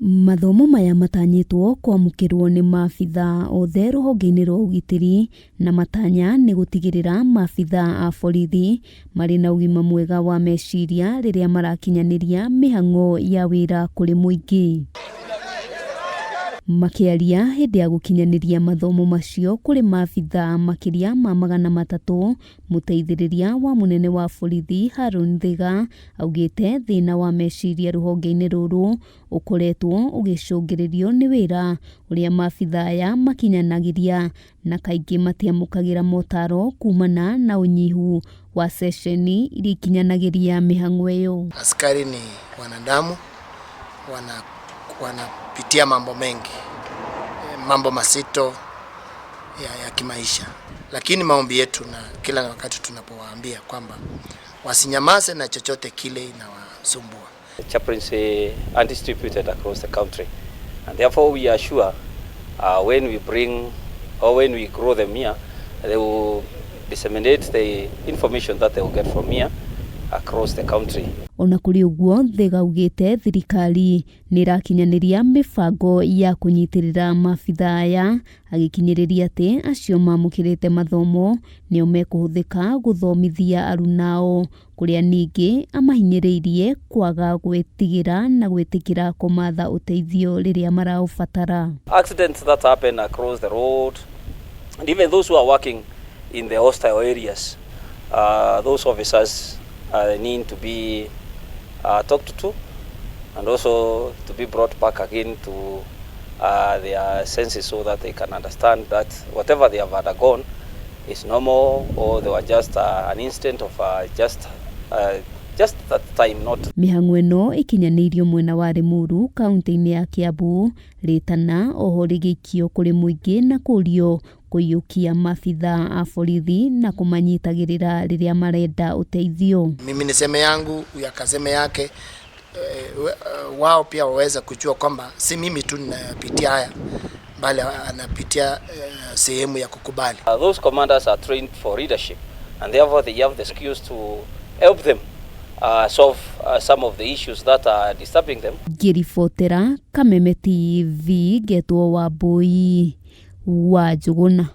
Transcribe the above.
Mathomo maya matanyĩtwo kwamũkĩrwo nĩ maabitha othe rũhonge-inĩ rwa ũgitĩri na matanya nĩ gũtigĩrĩra maabitha a borithi marĩ na ũgima mwega wa meciria rĩrĩa marakinyanĩria mĩhang'o ya wĩra kũrĩ mũingĩ. Makĩaria hĩndĩ ya gũkinyanĩria mathomo macio kũrĩ maabitha makĩria ma 300, mũteithĩrĩria wa mũnene wa borithi Haron Thiga augĩte thĩna wa meciria rũhonge-inĩ rũrũ ũkoretwo ũgĩcũngĩrĩrio nĩ wĩra ũrĩa maabitha aya makinyanagĩria na kaingĩ matiamũkagĩra motaro kumana na ũnyihu wa ceceni iria ikinyanagĩria mĩhang'o ĩyo. Askari ni wanadamu, wanapitia mambo mengi, mambo mazito ya kimaisha, lakini maombi yetu na kila wakati tunapowaambia kwamba wasinyamaze na chochote kile inawasumbua. Chaplaincy are distributed across the country, and therefore we are sure when we bring or when we grow them here, they will disseminate the information that they will get from here across the country. Ona kũrĩ ũguo, Thiga augĩte thirikari nĩ ĩrakinyanĩria mĩbango ya kũnyitĩrĩra maabitha aya, agĩkinyĩrĩria atĩ acio mamũkĩrĩte mathomo nĩo mekũhũthĩka gũthomithia arunao, kũrĩa ningĩ amahinyĩrĩirie kwaga gwĩtigĩra na gwĩtĩkĩra kũmatha ũteithio rĩrĩa maraũbatara. Accidents that happen across the road, and even those who are working in the hostile areas, those officers need to be talked to and also to be brought back again to their senses so that they can understand that whatever they have undergone is normal, or they were just an instant of just that time, not Mĩhang'o ĩno ĩkinyanĩirio mwena wa Limuru, kaunti-inĩ ya Kiambu, rĩtana oho rĩgĩikio kũrĩ mũingĩ na kũrio kũiyũkia maabitha a borithi na kũmanyitagĩrĩra rĩrĩa marenda ũteithio. Mimi niseme yangu, huyu akaseme yake, wao pia waweza kujua kwamba si mimi tu ninapitia haya, bali anapitia sehemu ya kukubali. Those commanders are trained for leadership, and therefore they have the skills to help them solve some of the issues that are disturbing them. Ngĩribotera Kameme TV, ngetwo Wambui wa Njũgũna.